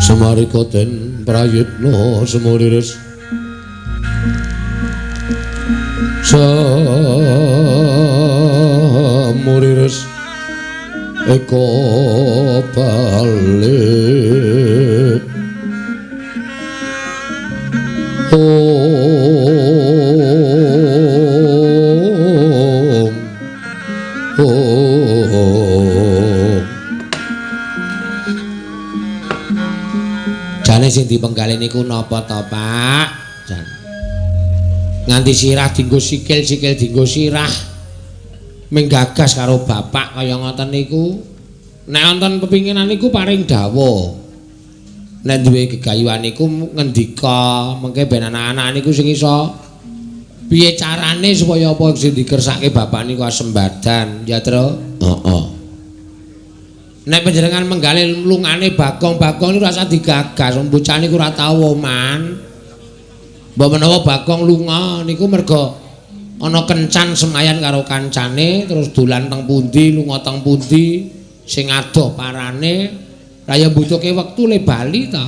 Semarika den prayitna semuriris semuriris eko balik. Om Om. Jane sing dipenggalih niku napa to, Pak? Jan. Nganti sirah dienggo sikil, sikil dienggo sirah. Ming gagas karo bapak kaya ngoten niku. Nek wonten pepinginan niku paring dawuh. Nek duwe gegayuhan niku ngendika, mengke ben anak-anak niku sing iso piye carane supaya apa sing dikersake bapak niku asembadan, ya, Tru? Heeh. Nek panjenengan menggalih lungane Bagong-bagong niku rasa digagas, wong bocah niku ora tau oman. Mbok menawa Bagong lunga niku merga ana kencan semayan karo kancane, terus dolan teng pundi, lunga teng pundi, sing adoh parane, ra ya mbutuhke wektu le bali ta.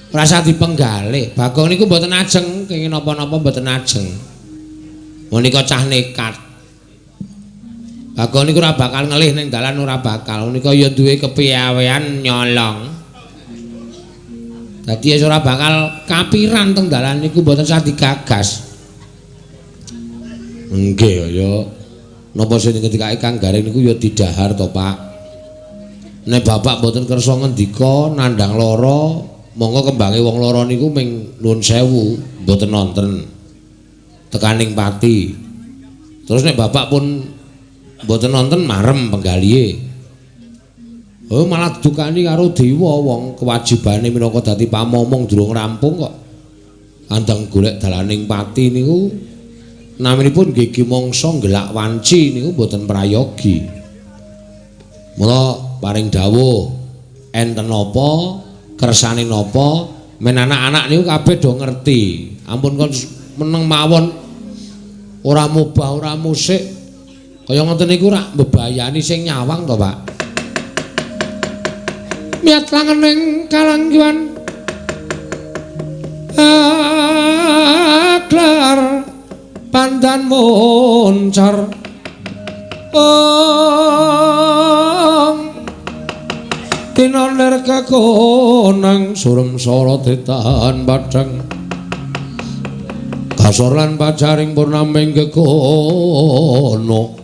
Rasa dipenggalih. Bagong niku mboten ajeng, kenging napa-napa mboten ajeng. Menika cah nekat. Bagong niku ora bakal ngelih ning dalan, ora bakal. Menika ya duwe kepiawean nyolong. Dadi wis ora bakal kapiran teng dalan niku, mboten sah digagas. Nggih ya. Napa sing ngendikake Kang Gareng niku ya didhahar to, Pak. Nek bapak mboten kersa ngendika nandhang lara, monggo kembange wong lara niku ming nuwun sewu, mboten nonten tekaning pati. Terus nek bapak pun mboten nonten marem penggalihe. Oh, malah didukani karo dewa, wong kewajibane minangka dadi pamomong durung rampung kok. Andang golek dalaning pati niku naminipun nggih mangsa nggelak wanci niku mboten prayogi. Mula paring dawuh enten napa, kersane napa, men anak-anak niku kabeh do ngerti. Ampun kon meneng mawon ora mubah ora musik. Kaya ngoten niku rak mbebayani sing nyawang to, Pak. Miyat langening kalanggiwan aglar pandan moncar. Ong tinolir kekonang surem sora ditahan padhang kasor lan pacaring purnaming kekono.